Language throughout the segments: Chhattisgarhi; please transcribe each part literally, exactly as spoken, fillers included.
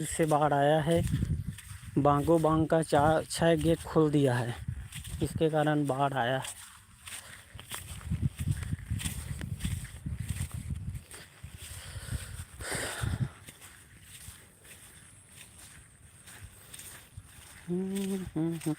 से बाढ़ आया है। बांगो बांग का चार, छः गेट खोल दिया है, इसके कारण बाढ़ आया है। हम्म, हम्म, हम्म।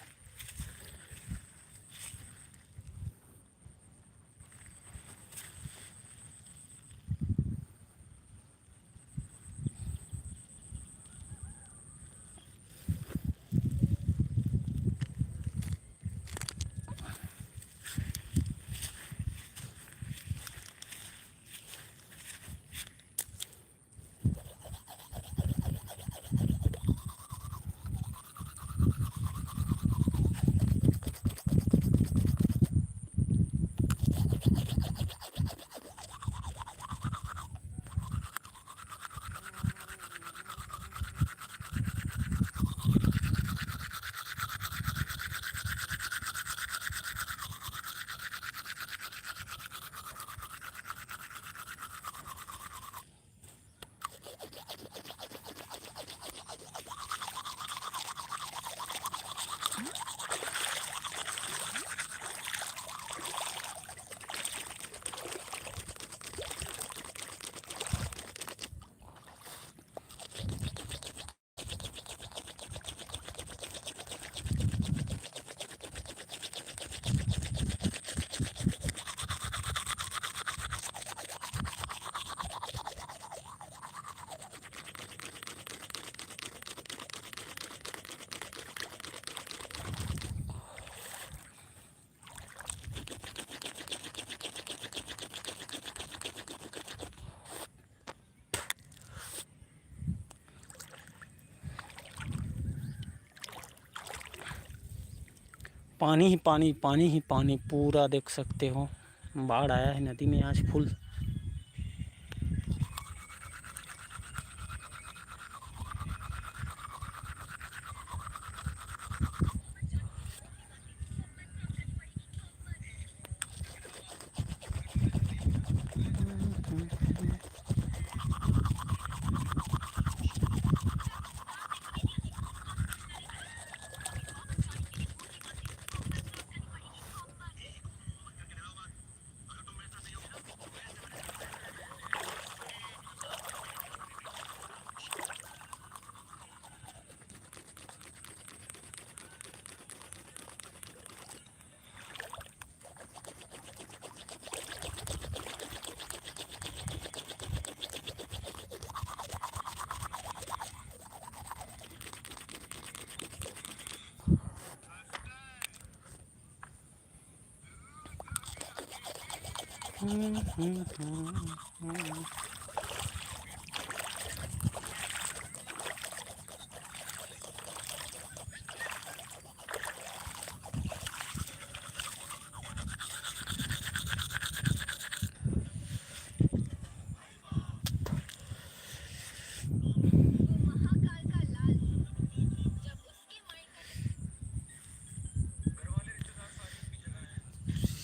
पानी ही पानी, पानी ही पानी, पूरा देख सकते हो, बाढ़ आया है नदी में आज फुल।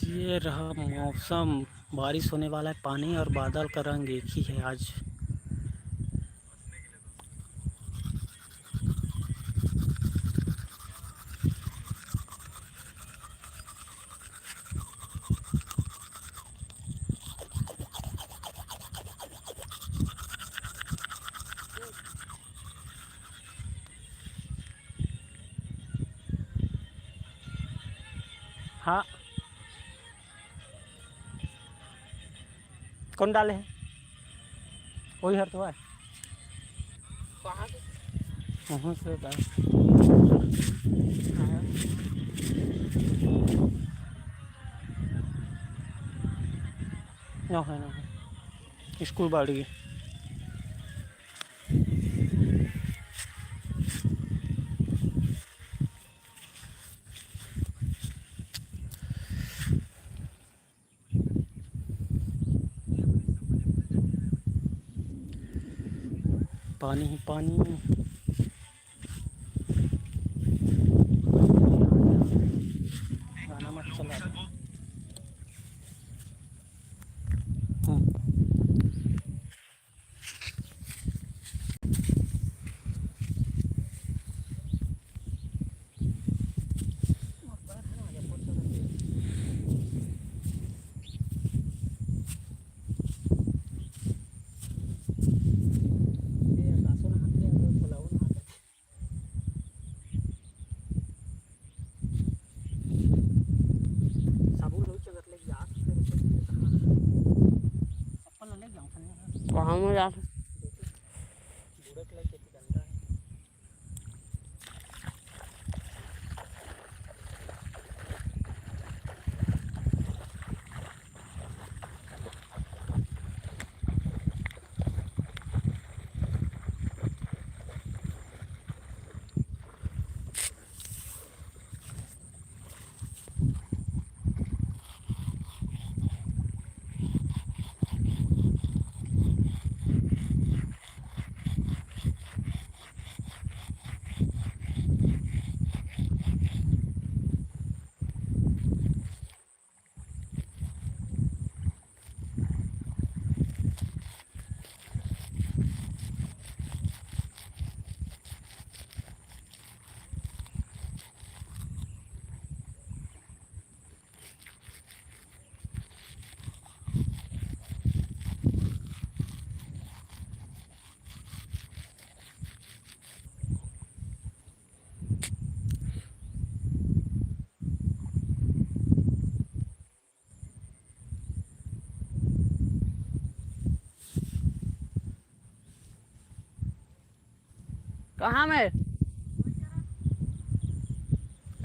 ये रहा मौसम, बारिश होने वाला है। पानी और बादल का रंग एक ही है आज। हाँ, कौन डाले है? वही हर तो है। वहाँ से डाल। ना है, ना है। स्कूल बाड़ी। पानी ही पानी। गाना मत चला। हम्म। डाल। कहाँ में?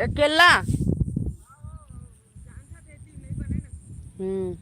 एक केला। हम्म।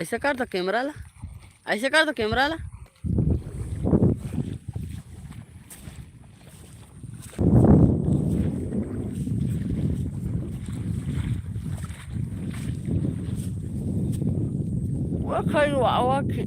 ऐसे कर तो कैमरा ला, ऐसे कर तो कैमरा ला। वो खड़ी हुआ, वो खड़ी।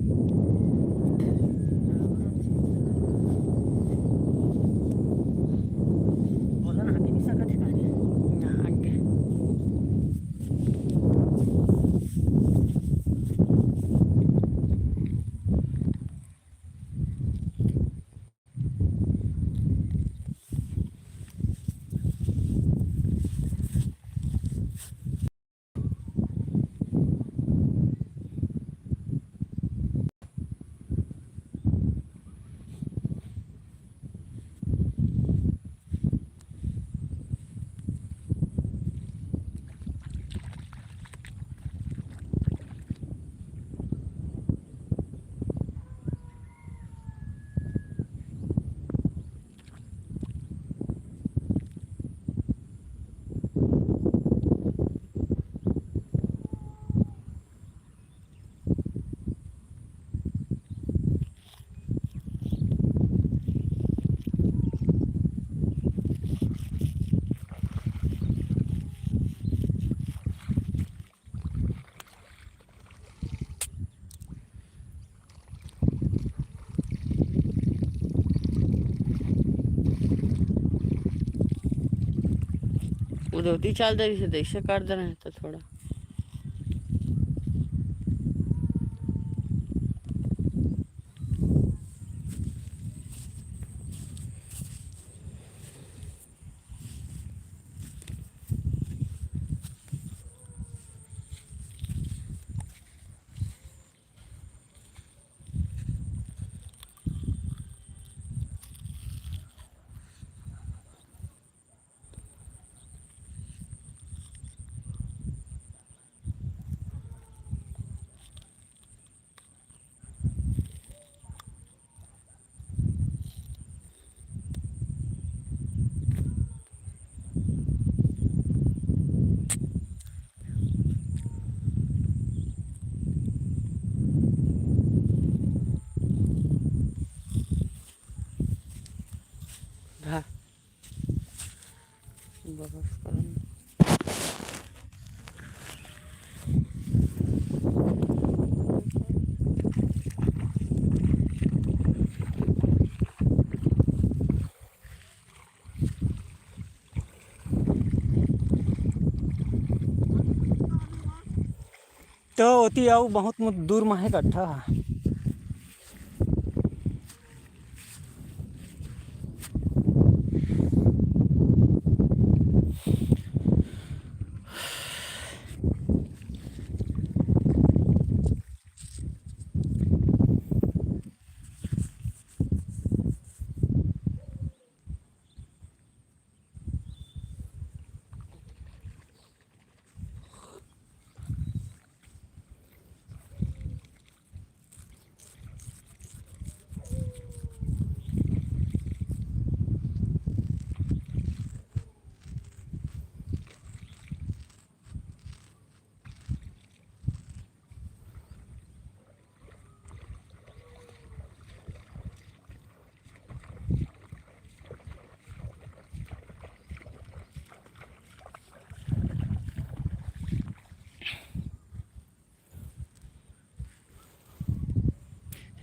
धोती चाल दे रहिस हे, तइसे कर देना हे तो थोड़ा। धा। बरस करम। तो ओती अउ बहुत मुत दूर म हे गड्ढा ह।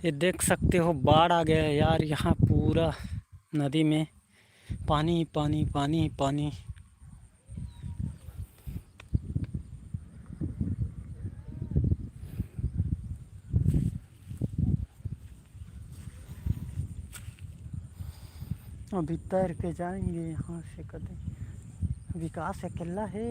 ये देख सकते हो, बाढ़ आ गया है यार। यहाँ पूरा नदी में पानी ही पानी, पानी ही पानी। अभी तैर के जाएंगे यहाँ से कदे। विकास अकेला है।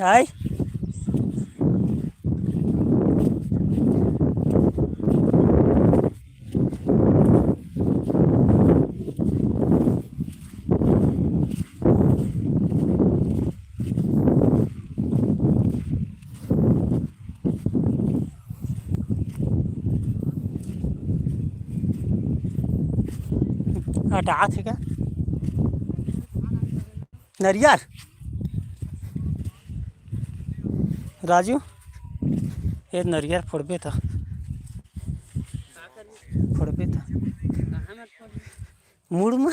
आय। हटात हे का? नरियर। राजू, ये नरियर फोड़बे त, फोड़बे त। मुड़ में।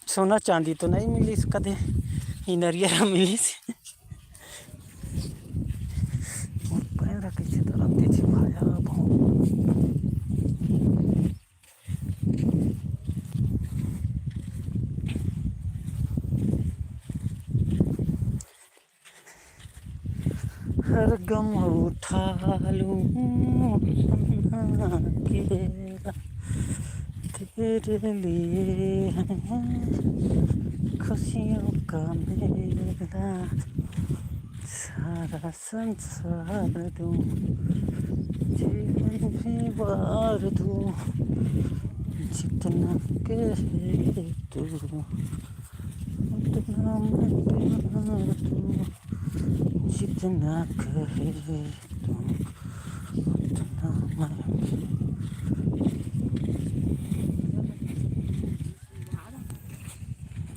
सोना चांदी तो नहीं मिलिस कदे, ई नरियर मिलिस। मोर पैर ह कइसे दरद देथे भाया बहुत। हर गम उठा लूं तेरे लिए। खुशियों का मेला, सारा संसार दूं, जीवन भी वार दूं, जितना कहे तू, उतना मैं प्यार दूं, जितना कहे तू, उतना मैं।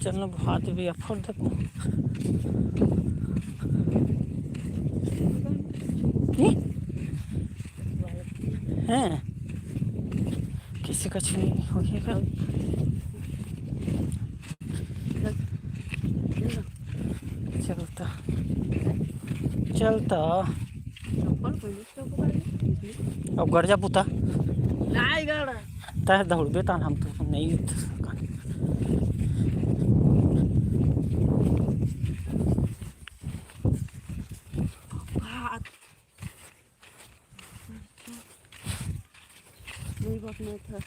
चल ना, हाथ भी फोड़ देता। हैं? किसी का छुई होगी का? चलता, चलता। अब गड़ जा पुता। नहीं गड़। तय दौड़बे तान हम तो नहीं। नहीं, बहुत नहीं था।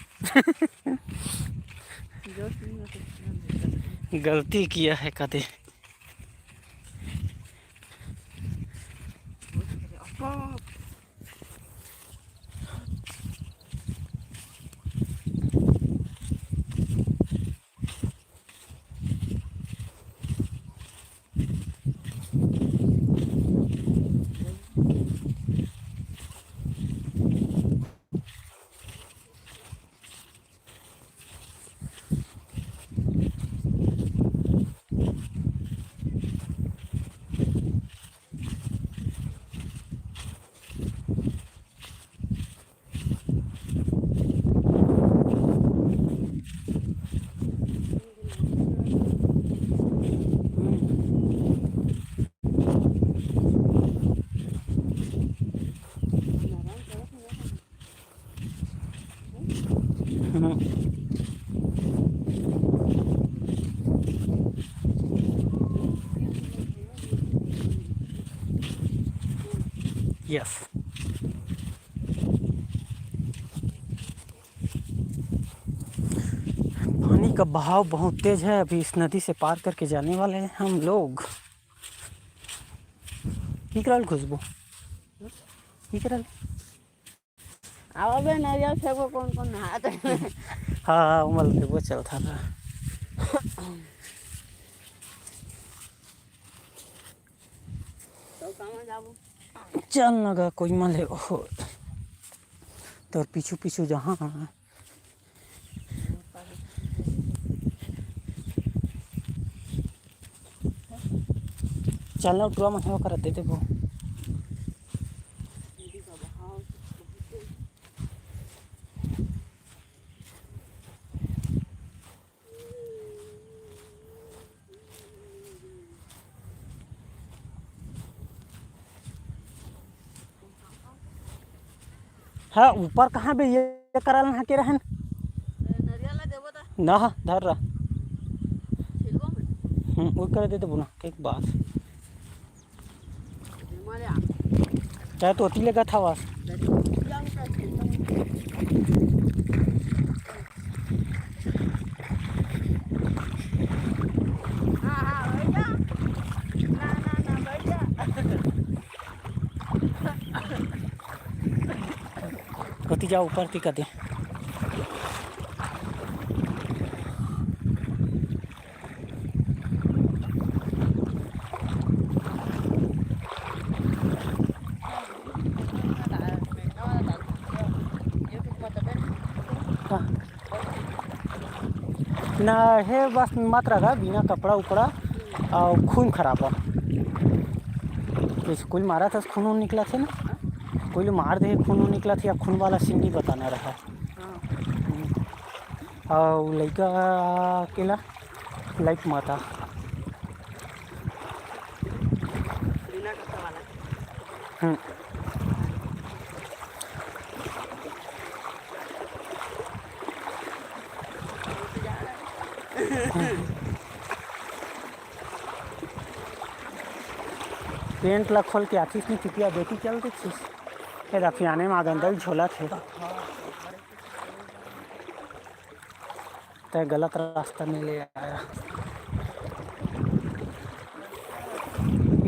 जोश नहीं होता। गलती किया है कदे। यस। पानी का बहाव बहुत तेज है, अभी इस नदी से पार करके जाने वाले हैं हम लोग। निकल खुशबू, निकल। अब अबे नरियल फेंको, कौन कौन नहात है? हाँ, हाँ, उमल फेंको चलता था। तो कहाँ जाबो? चल न गा, कोई मले हो। तोर पीछू पीछू जहाँ। चल ना, उठवा, मैं हो कर दे देबो। हाँ, ऊपर कहाँ बे ये करल ना के रहन? नरियल ला देबो ता। ना, धर रहा। छिलबो में। हम्म, वो कर दे देबो ना, एक बार। चाहे तो ओती लेगत हवस। ओती जा ऊपर ती कदे। ना हे, बस मात्र गा बिना कपड़ा उपड़ा अउ खून खराब। जैसे कोई मारा था, खून वून निकला थे ना, कोई मार दे, खून वून निकला थे, या खून वाला सीन नहीं बताना रहा। हाँ। अउ लइका अकेला लाइट माता। बिना कपड़ा वाला। हम्म। पेंट ला खोल के आखिस नहीं, चुटिया बेटी चल देथिस। ए रफियाने मा गंदल झोला थे। तय गलत रास्ता में ले आया।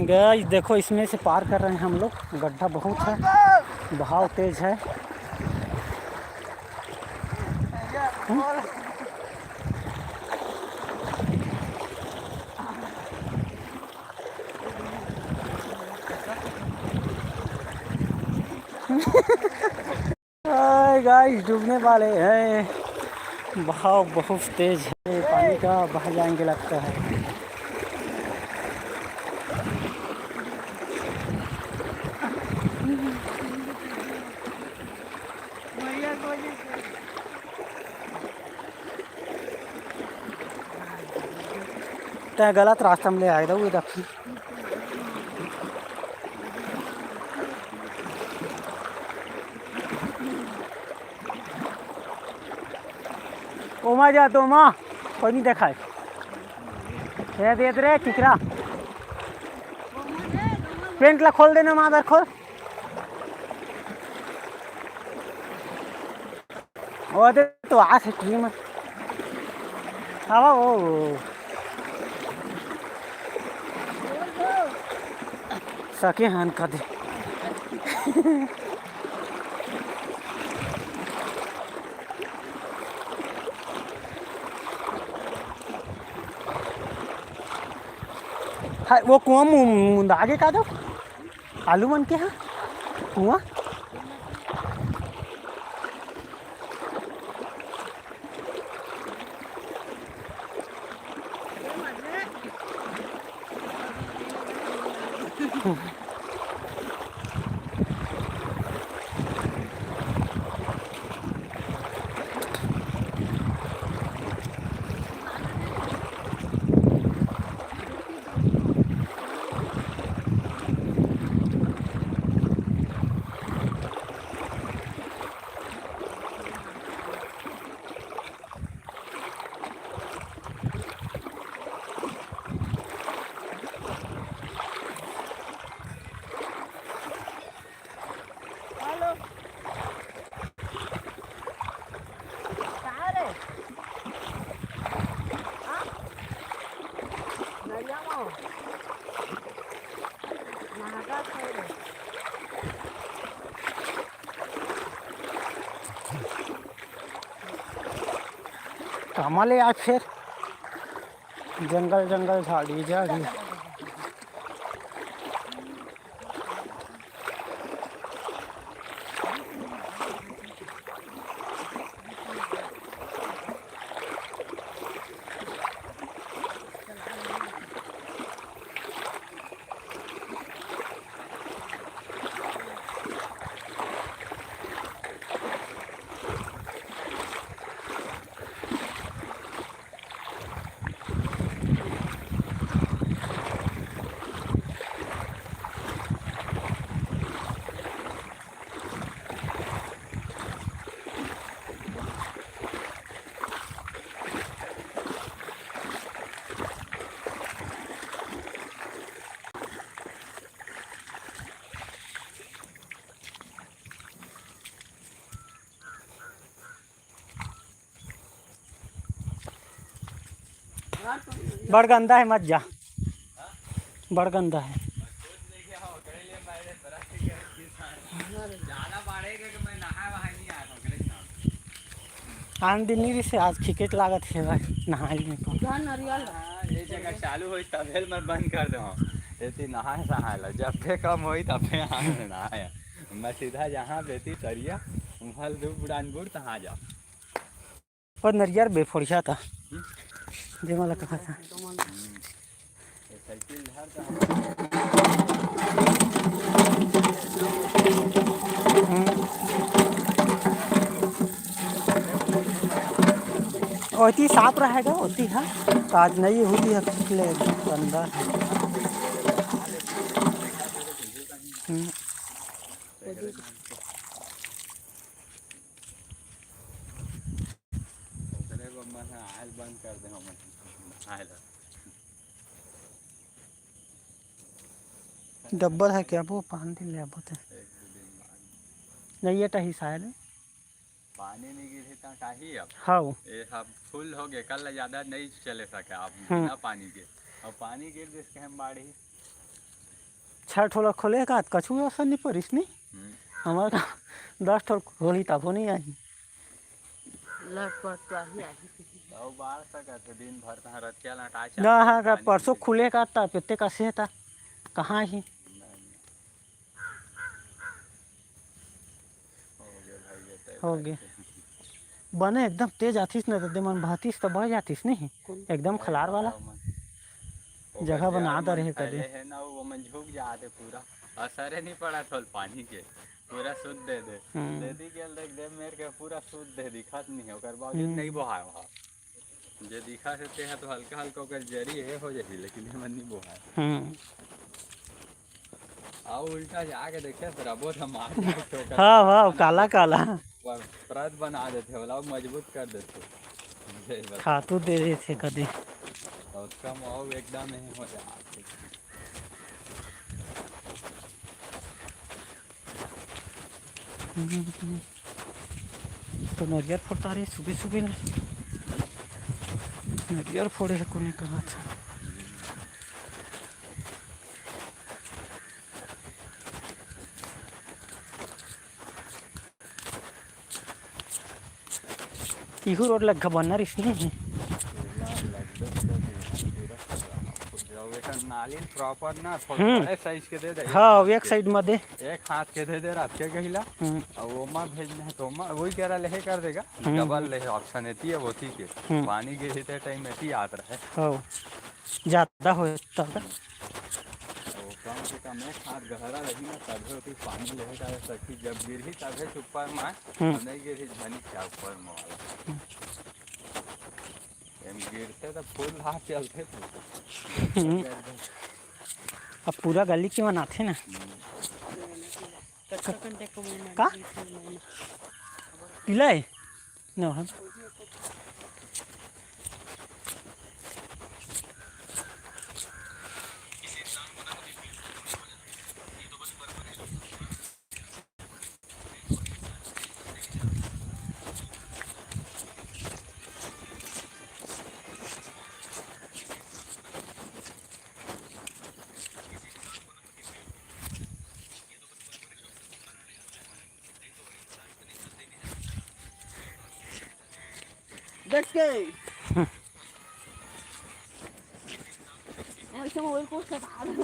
गाइस, देखो, इसमें से पार कर रहे हैं हम लोग। गड्ढा बहुत है, बहाव तेज है। हाय गाइस, डूबने वाले हैं। बहाव बहुत तेज है, पानी का बह जाएंगे लगता है। तैं गलत रास्ता में ले आए रहो, ये देखी। ओमा जा तो ओमा, कोई नहीं देखाए। ये दे दे रे टिकरा। पेंट ला खोल देना, मादर खोल। ओ दे तो आ से ट्री में। आवा ओ। सके हन कदे। हाय, वो कुआं मु-, मुंदा आगे का दो। आलू मन के हा? कुआं? हेलो। कहाँ रे? हाँ? नरिया में। महका छोड़े। कामा ले आज फिर जंगल जंगल झाड़ी झाड़ी। बड़ गंदा है, मत जा, बड़ गंदा है। आन दिन नहीं से आज खिकेट लागत है भाई, नहाई में तो। ये जगह चालू होई तभे मैं बंद कर दे। एती नहाए सहाए ला, जब भी कम होई तब भी आन नहाए। मैं सीधा जहाँ बेती तरिया, उहाँ दू बुड़ान बुड़ तहाँ जा। पर नरियर बेफोड़िया था, जेमा ला कहा था। हम्म। ये साइकिल धर का। हम्म। ओती साफ रहेगा, ओती है। तो आज नहीं होती है, ले गंदा है। हम्म। ओकरे बर मैं ह आयल बंद कर दे हूँ, मैं आयल। डब्बल है क्या वो? पानी ले आबो ते। एक दो दिन बाद। नहीं, ये टही शायद। पानी नहीं गिरी तो टही अब। हाँ। ये अब फुल हो गए, कल ज्यादा नहीं चले सके अब हम्म। बिना पानी के। अब पानी गिर जिसके हम बाढ़ी। छह ठो ला खोले का, कछु असर नहीं परिस नहीं। हम्म। हमार का दस ठो खोली तभो नहीं आही। लटपट तो आही, आही। अउ बाढ़ सकत हे, दिन भर तहाँ रतिया लटाए ना, हाँ, का पानी परसों खुले का ता, पेते का से ता, कहाँ ही? नहीं, नहीं। हो गे भाई, ये तो हो गे। बने एकदम तेज आतिस न, त दे मन बहतिस त बह जातिस नहीं, एकदम खलार वाला। ओकर जगह बना जड़ दे मन रहे कदे। फैले हे ना, वो मन झुक जाते पूरा, असरे नहीं पड़ा थोल पानी के, पूरा सुद्ध दे दे। हम्म। दे दी गेल देख, दे मेर के पूरा सुद्ध दे, दिखत नहीं है, ओकर बावजूद हम्म। नहीं बोहाय वहाँ। जे दिखत हे, ते ह तो हल्का हल्का ओकर जरी ए हो जाही, लेकिन एमन नी बोहाय। हम्म। अउ उल्टा जाके देखे, फिर अबो त मार जाए ठोकर। हाँ, हाँ, काला, काला। पर परत बना देथे, ओला अउ मजबूत कर देथे। जे बता। खातू दे देथे कदे। अउ कम अउ एकदम ए हो जाथे। तो नरियर फोड़ता रे सुबह सुबह ले। नरियर फोड़े हे कोने कहा था। इहू रोड लग्गा बनना रिस नहीं। अउ एकर नाली प्रॉपर ना, थोड़ा हम्म। बड़े साइज के दे दे। हाँ, एक साइड में दे। एक हाथ के दे दे रात के गहिला। हम्म। अउ ओमा भेजना है तो ओमा वही करा लेहे कर देगा। हम्म। डबल लेहे ऑप्शन एती है, ओती के। हम्म। पानी गिरही ते टाइम एती आत रहे। हाँ। ज्यादा होय तब। अउ कम से कम एक हाथ गहरा रही ना, तभे ओती पानी लेहे का सकी। जब गिरही तभे ऊपर में, हम्म। अउ नहीं गिरही धनी क्या ऊपर में वाला। हम्म। एम गिरते तो फूल हाथ चलते थे। हम्म। अब पूरा गली के मन आथे ना। हम्म। कच्चा कंटे को मैं का? पीला है? ना, हाँ। देख के। ऐसे मोबाइल को सटा दे।